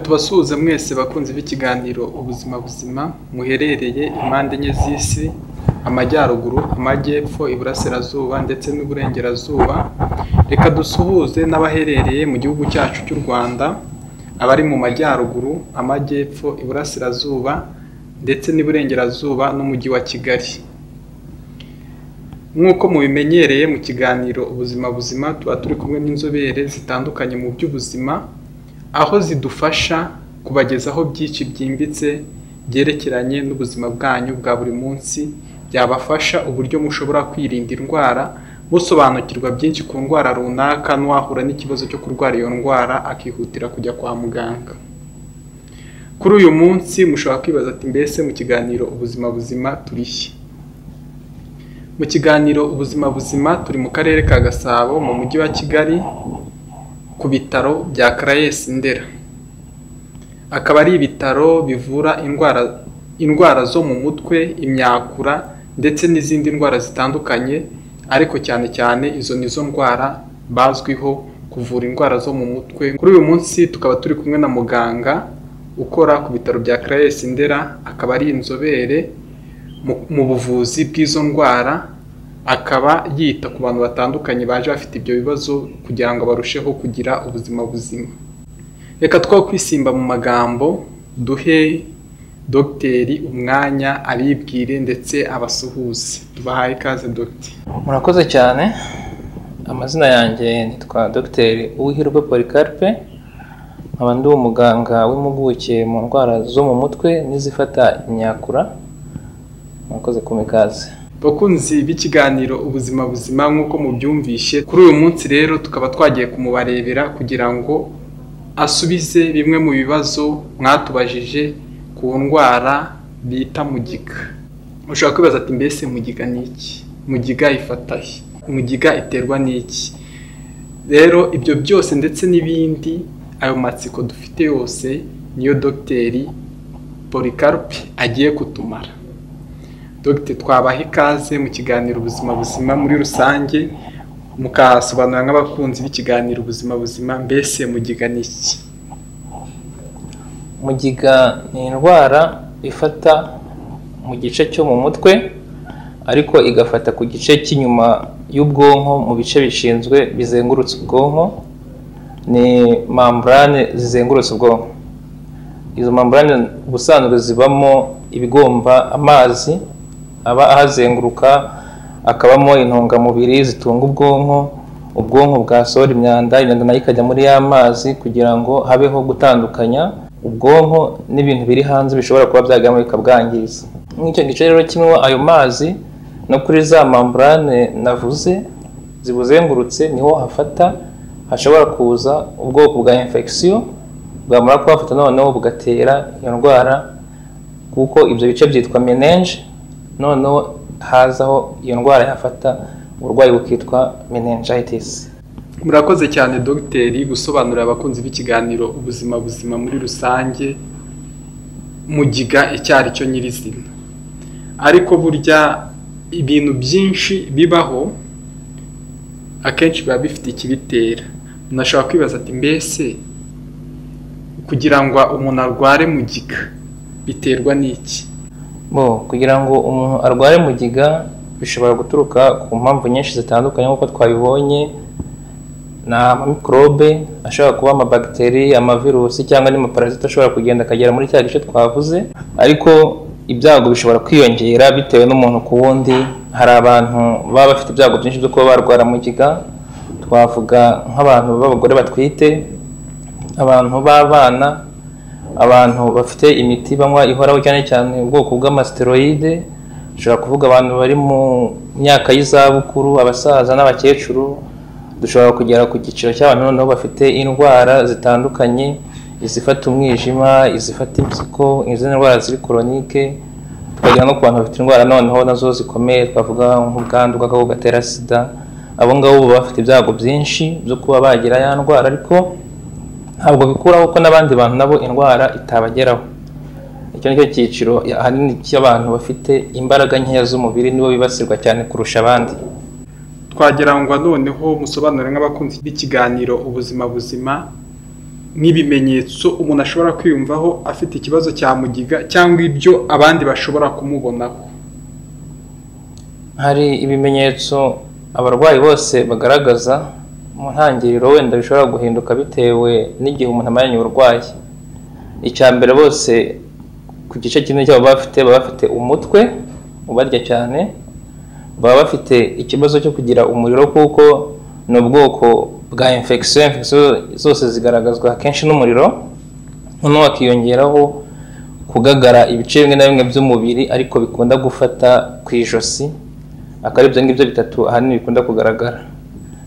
Tubasuhuze mwese bakunzi b'ikiganiro Ubuzima Buzima, muherereye impande enye z'isi: amajyaruguru, amajyepfo, iburasirazuba ndetse n'uburengerazuba. Reka dusuhuze n'abaherereye mu gihugu cyacu cy'u Rwanda, abari mu majyaruguru, amajyepfo, iburasirazuba ndetse n'iburengerazuba n'umujyi wa Kigali. Nk'uko mubimenyereye, mu kiganiro Ubuzima Buzima tuba turi kumwe n'inzobere zitandukanye mu by'ubuzima, aho zidufasha kubagezaho byinshi byimbitse byerekeranye n'ubuzima bwanyu bwa buri munsi, byabafasha uburyo mushobora kwirinda indwara, musobanukirwa byinshi ku ndwara runaka, n'uwahura n'ikibazo cyo kurwara iyo ndwara akihutira kujya kwa muganga. Kuri uyu munsi mushobora kwibaza ati: "Mbese mu kiganiro Ubuzima Buzima turihe?" Mu kiganiro Ubuzima Buzima turi mu karere ka Gasabo, mu mujyi wa Kigali, ku bitaro bya Caraes Ndera. Akaba ari ibitaro bivura indwara zo mu mutwe, imyakura ndetse n'izindi ndwara zitandukanye, ariko cyane cyane izo nizo ndwara bazwiho kuvura, indwara zo mu mutwe. Kuri uyu munsi tukaba turi kumwe na muganga ukora ku bitaro bya Caraes Ndera, akaba ari inzobere mu buvuzi bw'izo ndwara, akaba yita ku bantu batandukanye baje bafite ibyo bibazo kugira ngo barusheho kugira ubuzima buzima. Reka two kwisimba mu magambo, duhe dogiteri umwanya abibwire ndetse abasuhuze. Tubahaye ikaze, dogiteri. Murakoze cyane. Amazina yanjye nitwa Dogiteri Uwihirwe Polycarpe, nkaba ndi umuganga w'impuguke mu ndwara zo mu mutwe n'izifata imyakura. Murakoze kumpa ikaze. Bakunzi b'ikiganiro Ubuzima Buzima, nk'uko mubyumvishe, kuri uyu munsi rero tukaba twagiye kumubarebera kugira ngo asubize bimwe mu bibazo mwatubajije ku ndwara bita mugiga. Ushobora kwibaza ati: "Mbese mugiga ni iki? Mugiga ifata he? Mugiga iterwa n'iki?" Rero ibyo byose ndetse n'ibindi, ayo matsiko dufite yose, niyo dogiteri Polycarpe agiye kutumara. Dogiteri, twabaha ikaze mu kiganiro Ubuzima Buzima muri rusange, mukasobanurira nk'abakunzi b'ikiganiro Ubuzima Buzima, mbese mugiga ni iki? Mugiga ni indwara ifata mu gice cyo mu mutwe, ariko igafata ku gice cy'inyuma y'ubwonko, mu bice bishinzwe bizengurutse ubwonko, ni membrane zizengurutse ubwonko. Izo membrane ubusanzwe zibamo ibigomba amazi aba ahazenguruka, akabamo intungamubiri zitunga ubwonko. Ubwonko bwasohora imyanda, imyanda nayo ikajya muri ya mazi, kugira ngo habeho gutandukanya ubwonko n'ibintu biri hanze bishobora kuba byajyamo bikabwangiza. Nk'icyo gice rero kirimo ayo mazi no kuri za membrane navuze zibuzengurutse, niho hafata, hashobora kuza ubwoko bwa infection, bwamara kuhafata noneho bugatera iyo ndwara, kuko ibyo bice byitwa méninge. Noneho hazaho iyo ndwara yafata, uburwayi bukitwa meningitis. Murakoze cyane, dogiteri, gusobanurira abakunzi b'ikiganiro Ubuzima Buzima muri rusange mugiga icyo ari cyo nyirizina. Ariko burya ibintu byinshi bibaho akenshi biba bifite ikibitera. Umuntu ashobora kwibaza ati: "Mbese kugira ngo umuntu arware mugiga biterwa n'iki?" Bo, kugira ngo umuntu arware mugiga bishobora guturuka ku mpamvu nyinshi zitandukanye. Nk'uko twabibonye, ni amamikorobe ashobora kuba amabagiteri, amavirusi cyangwa n'amaparasite ashobora kugenda akagera muri cya gice twavuze. Ariko ibyago bishobora kwiyongera bitewe n'umuntu ku wundi. Hari abantu baba bafite ibyago byinshi byo kuba barwara mugiga. Twavuga nk'abantu b'abagore batwite, abantu b'abana, abantu bafite imiti banywa ihoraho, cyane cyane ubwoko bw'amasiteroyide. Dushobora kuvuga abantu bari mu myaka y'izabukuru, abasaza n'abakecuru. Dushobora kugera ku cyiciro cy'abantu noneho bafite indwara zitandukanye, izifata umwijima, izifata impyiko, izindi ndwara ziri chronique. Tukagera no ku bantu bafite indwara noneho nazo zikomeye, twavuga nk'ubwandu bw'agakoko gatera SIDA. Abo ngabo baba bafite ibyago byinshi byo kuba bagira ya ndwara, ariko ntabwo bikuraho ko n'abandi bantu nabo indwara itabageraho. Icyo ni cyo cyiciro ahanini cy'abantu bafite imbaraga nkeya z'umubiri, nibo bibasirwa cyane kurusha abandi. Twagira ngo noneho musobanure nk'abakunzi b'ikiganiro Ubuzima Buzima. nk'ibimenyetso umuntu ashobora kwiyumvaho afite ikibazo cya mugiga cyangwa ibyo abandi bashobora kumubonaho. Hari ibimenyetso abarwayi bose bagaragaza mu ntangiriro, wenda bishobora guhinduka bitewe n'igihe umuntu amaranye uburwayi. Icya mbere, bose ku gice kinini cyabo baba bafite umutwe ubarya cyane, baba bafite ikibazo cyo kugira umuriro, kuko ni ubwoko bwa infection. Infection zose zigaragazwa akenshi n'umuriro. Noneho hakiyongeraho kugagara ibice bimwe na bimwe by'umubiri, ariko bikunda gufata ku ijosi. Akaba ari ibyo ngibyo bitatu ahanini bikunda kugaragara.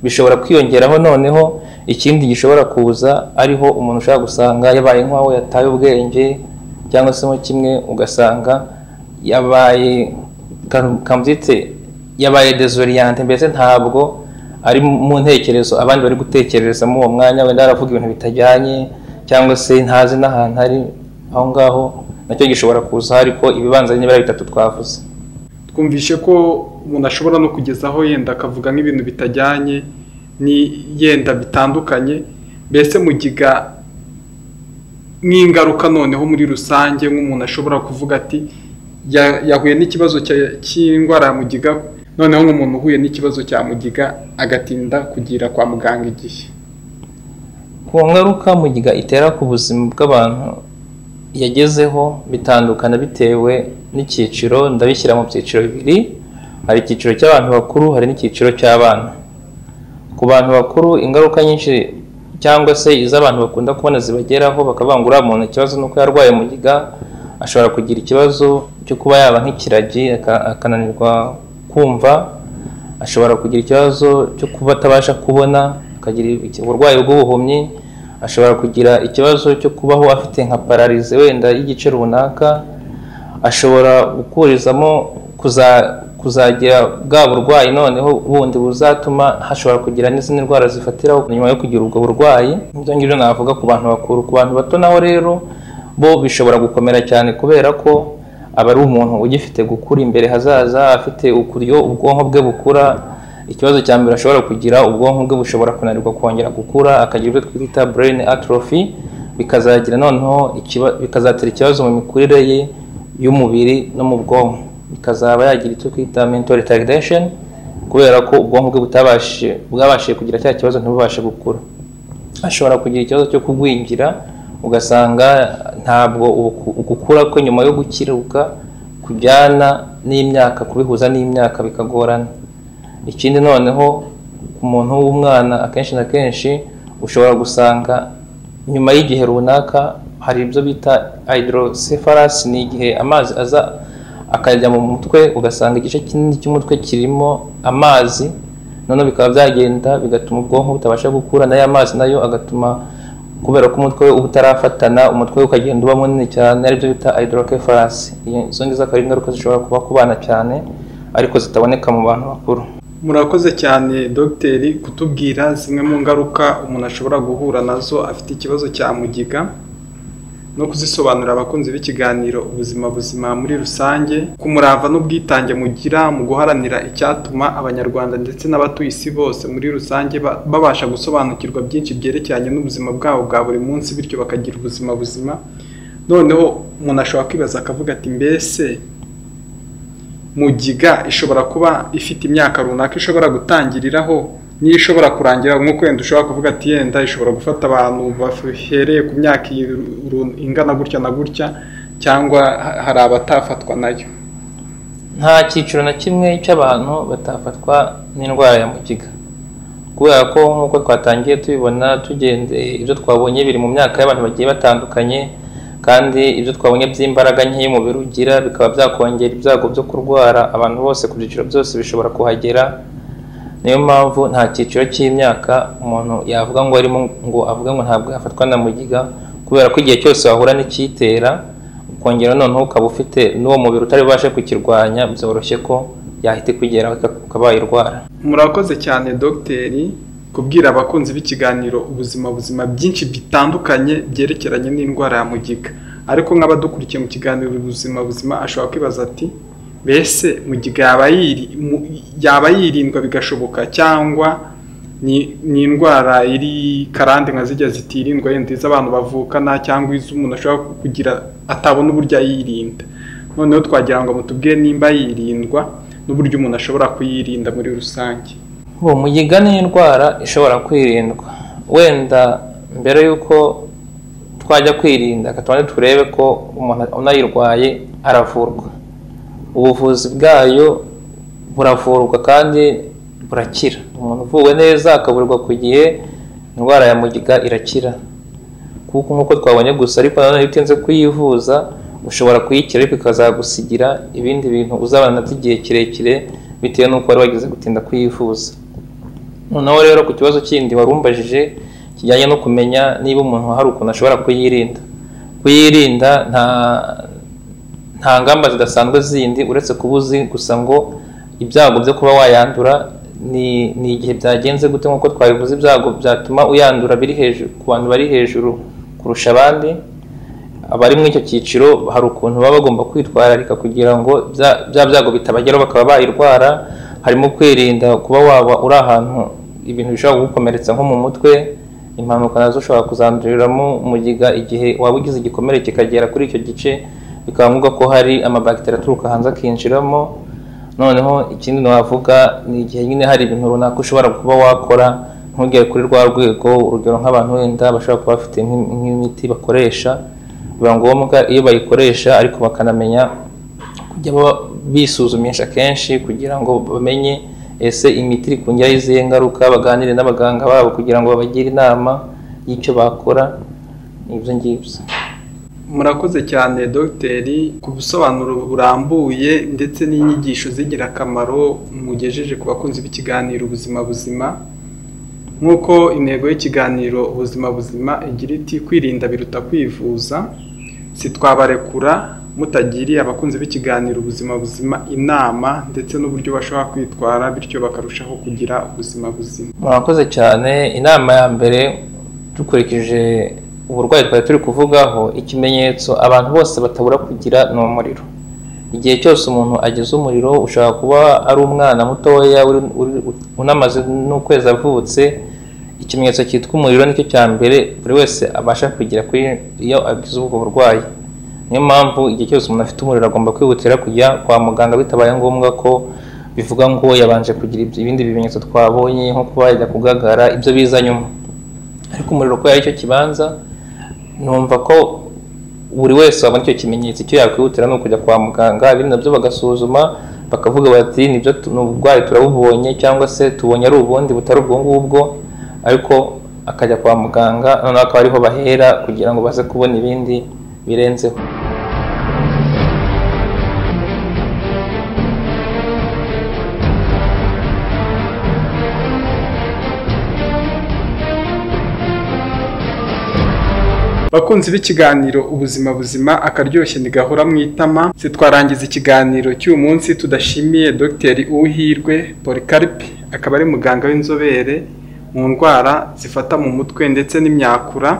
Bishobora kwiyongeraho noneho ikindi gishobora kuza, ariho umuntu ushobora gusanga yabaye nk'aho yataye ubwenge, cyangwa se mo kimwe ugasanga yabaye, kambyite, yabaye désorienté, mbese ntabwo ari mu ntekerezo abandi bari gutekerezamo uwo mwanya. Wenda aravuga ibintu bitajyanye, cyangwa se ntazi n'ahantu ari aho ngaho. Nacyo gishobora kuza, ariko ibibanza ni biriya bitatu twavuze. Twumvishe ko umuntu ashobora no kugezaho yenda akavuga nk'ibintu bitajyanye, ni yenda bitandukanye. Mbese mugiga nk'ingaruka noneho muri rusange, nk'umuntu ashobora kuvuga ati yahuye n'ikibazo cy'indwara ya mugiga, noneho nk'umuntu uhuye n'ikibazo cya mugiga agatinda kugira kwa muganga igihe? Ku ngaruka mugiga itera ku buzima bw'abantu yagezeho, bitandukana bitewe n'icyiciro. Ndabishyira mu byiciro bibiri: hari icyiciro cy'abantu bakuru, hari n'icyiciro cy'abana. Ku bantu bakuru, ingaruka nyinshi cyangwa se iz'abantu bakunda kubona zibageraho bakavuga ngo uriya muntu ikibazo ni uko yarwaye mugiga, ashobora kugira ikibazo cyo kuba yaba nk'ikiragi, akananirwa kumva, ashobora kugira ikibazo cyo kuba atabasha kubona, akagira uburwayi bw'ubuhumyi, ashobora kugira ikibazo cyo kubaho afite nka paralysie wenda y'igice runaka, ashobora gukurizamo kuzagira bwa burwayi noneho bundi buzatuma hashobora kugira n'izindi ndwara zifatiraho nyuma yo kugira ubwo burwayi. Ibyo ngibyo navuga ku bantu bakuru. Ku bantu bato naho rero, bo bishobora gukomera cyane, kubera ko aba ari umuntu ugifite gukura imbere hazaza, afite ukuryo ubwonko bwe bukura. Ikibazo cya mbere ashobora kugira, ubwonko bwe bushobora kunanirwa kongera gukura, akagira ibyo twita brain atrophy, bikazagira noneho bikazatera ikibazo mu mikurire ye y'umubiri no mu bwonko, bikazaba yagira icyo twita mental retardation, kubera ko ubwonko bwe butabashije, bwabashije kugira cya kibazo, ntibubashe gukura. Ashobora kugira ikibazo cyo kugwingira, ugasanga ntabwo gukura kwe nyuma yo gukiruka kujyana n'imyaka, kubihuza n'imyaka bikagorana. Ikindi noneho, ku muntu w'umwana, akenshi na kenshi ushobora gusanga nyuma y'igihe runaka hari ibyo bita hydrocephalus. Ni igihe amazi aza akajya mu mutwe, ugasanga igice kinini cy'umutwe kirimo amazi, noneho bikaba byagenda bigatuma ubwonko butabasha gukura, n'aya mazi nayo agatuma, kubera ko umutwe we uba utarafatana, umutwe we ukagenda uba munini cyane, aribyo bita hydrocephalus. Izo ngizo akaba ari ingaruka zishobora kuba ku bana cyane, ariko zitaboneka mu bantu bakuru. Murakoze cyane, dogiteri, kutubwira zimwe mu ngaruka umuntu ashobora guhura nazo afite ikibazo cya mugiga, no kuzisobanurira abakunzi b'ikiganiro Ubuzima Buzima muri rusange, ku murava n'ubwitange mugira mu guharanira icyatuma Abanyarwanda ndetse n'abatuye isi bose muri rusange babasha gusobanukirwa byinshi byerekeranye n'ubuzima bwabo bwa buri munsi, bityo bakagira ubuzima buzima. Noneho umuntu ashobora kwibaza akavuga ati: mbese mugiga ishobora kuba ifite imyaka runaka ishobora gutangiriraho niyo ishobora kurangira? Nk'uko wenda ushobora kuvuga ati yenda ishobora gufata abantu bahereye ku myaka ingana gutya na gutya, cyangwa hari abatafatwa nayo? Nta cyiciro na kimwe cy'abantu batafatwa n'indwara ya mugiga, kubera ko nk'uko twatangiye tubibona, tugendeye ibyo twabonye biri mu myaka y'abantu bagiye batandukanye, kandi ibyo twabonye by'imbaraga nke y'umubiri ugira bikaba byakongera ibyago byo kurwara, abantu bose ku byiciro byose bishobora kuhagera. Niyo mpamvu nta cyiciro cy'imyaka umuntu yavuga ngo arimo, ngo avuge ngo ntabwo yafatwa na mugiga, kubera ko igihe cyose wahura n'icyitera, ukongera noneho ukaba ufite n'uwo mubiri utari bubashe kukirwanya, byoroshye ko yahita ikugeraho ukaba wayirwara. Murakoze cyane, dogiteri, kubwira abakunzi b'ikiganiro Ubuzima Buzima byinshi bitandukanye byerekeranye n'indwara ya mugiga. Ariko nk'abadukurikiye mu kiganiro Ubuzima Buzima, ashobora kwibaza ati: mbese mugiga yaba yirindwa bigashoboka, cyangwa Ni indwara iri karande nka zijya zitirindwa, yenda iz'abantu bavukana cyangwa iz'umuntu ashobora kugira atabona uburyo ayirinda. Noneho twagira ngo mutubwire nimba yirindwa n'uburyo umuntu ashobora kuyirinda muri rusange. Mugiga ni indwara ishobora kwirindwa. Wenda mbere y'uko twajya kwirinda, tubanze turebe ko umuntu unayirwaye aravurwa. Ubuvuzi bwayo buravurwa kandi burakira. Umuntu uvuwe neza akavurirwa ku gihe, indwara ya mugiga irakira. Kuko nk'uko twabonye gusa, ariko nanone iyo utinze kuyivuza ushobora kuyikira, ariko ikazagusigira ibindi bintu uzabana nabyo igihe kirekire bitewe n'uko wari wagize gutinda kuyivuza. Noneho rero ku kibazo kindi warumbajije kijyanye no kumenya niba umuntu hari ukuntu ashobora kuyirinda. Kuyirinda nta ngamba zidasanzwe zindi uretse kuba uzi gusa ngo ibyago byo kuba wayandura ni igihe byagenze gute, nk'uko twabivuze ibyago byatuma uyandura biri hejuru ku bantu bari hejuru kurusha abandi. Abari muri icyo cyiciro hari ukuntu baba bagomba kwitwararika kugira ngo bya byago bitabageraho bakaba bayirwara. Harimo kwirinda kuba waba uri ahantu ibintu bishobora kugukomeretsa nko mu mutwe, impanuka nazo ushobora kuzanduriramo mugiga igihe waba ugize igikomere kikagera kuri icyo gice, bikaba ngombwa ko hari amabagiteri aturuka hanze akinjiramo. Noneho ikindi navuga ni igihe nyine hari ibintu runaka ushobora kuba wakora ntugere kuri rwa rwego. Urugero nk'abantu wenda bashobora kuba bafite nk'imiti bakoresha, biba ngombwa iyo bayikoresha ariko bakanamenya kujya bisuzumisha kenshi kugira ngo bamenye ese imiti iri kongeraho izihe ngaruka, baganire n'abaganga babo kugira ngo babagire inama y'icyo bakora. Ibyo ngibyo. Murakoze cyane dogiteri ku busobanuro burambuye ndetse n'inyigisho z'ingirakamaro mugejeje ku bakunzi b'ikiganiro Ubuzima Buzima. Nk'uko intego y'ikiganiro Ubuzima Buzima igira iti kwirinda biruta kwivuza, sitwabarekura mutagiriye abakunzi b'ikiganiro Ubuzima Buzima inama ndetse n'uburyo bashobora kwitwara bityo bakarushaho kugira ubuzima buzima. Murakoze cyane. Inama ya mbere, dukurikije uburwayi twari turi kuvugaho, ikimenyetso abantu bose batabura kugira ni umuriro. Igihe cyose umuntu agize umuriro, ushobora kuba ari umwana mutoya unamaze n'ukwezi avutse, ikimenyetso cyitwa umuriro nicyo cya mbere buri wese abasha kugira kuri iyo agize ubwo burwayi. Niyo mpamvu igihe cyose umuntu afite umuriro agomba kwihutira kujya kwa muganga, bitabaye ngombwa ko bivuga ngo yabanje kugira ibindi bimenyetso twabonye nko kuba yajya kugagara, ibyo biza nyuma. Ariko umuriro ko ari cyo kibanza, numva ko buri wese wabona icyo kimenyetso icyo yakwihutira ni ukujya kwa muganga, ibindi nabyo bagasuzuma bakavuga bati nibyo ni uburwayi turabubonye, cyangwa se tubonye ari ubundi butari ubwo ngubwo, ariko akajya kwa muganga noneho akaba ariho bahera kugira ngo baze kubona ibindi birenzeho. Bakunzi b'ikiganiro Ubuzima Buzima, akaryoshye ntigahora mu itama. Sitwarangiza ikiganiro cy'uyu munsi tudashimiye Dr Uwihirwe Polycarpe, akaba ari muganga w'inzobere mu ndwara zifata mu mutwe ndetse n'imyakura,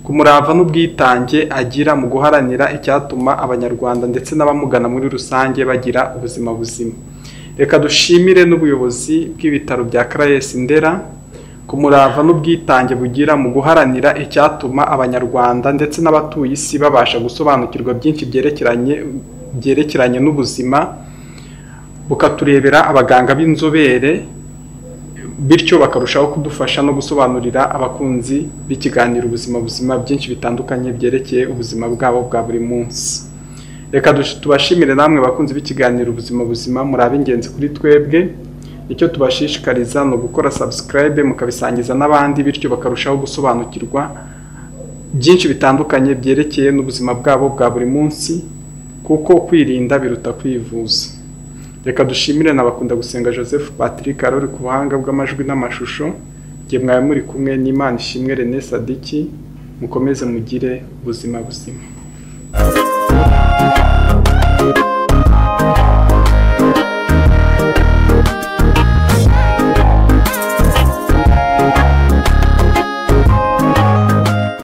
ku murava n'ubwitange agira mu guharanira icyatuma Abanyarwanda ndetse n'abamugana muri rusange bagira ubuzima buzima. Reka dushimire n'ubuyobozi bw'ibitaro bya Caraes Ndera ku murava n'ubwitange bugira mu guharanira icyatuma Abanyarwanda ndetse n'abatuye isi babasha gusobanukirwa byinshi byerekeranye n'ubuzima, bukaturebera abaganga b'inzobere, bityo bakarushaho kudufasha no gusobanurira abakunzi b'ikiganiro Ubuzima Buzima byinshi bitandukanye byerekeye ubuzima bwabo bwa buri munsi. Reka tubashimire namwe bakunzi b'ikiganiro Ubuzima Buzima, muri ab'ingenzi kuri twebwe. Icyo tubashishikariza ni ugukora subscribe mukabisangiza n'abandi, bityo bakarushaho gusobanukirwa byinshi bitandukanye byerekeye n'ubuzima bwabo bwa buri munsi, kuko kwirinda biruta kwivuza. Reka dushimire n'abakunda gusenga Joseph Patrick Arori ku buhanga bw'amajwi n'amashusho. Jye mwari muri kumwe n'Imana Ishimwe René Sadiki, mukomeze mugire ubuzima buzima.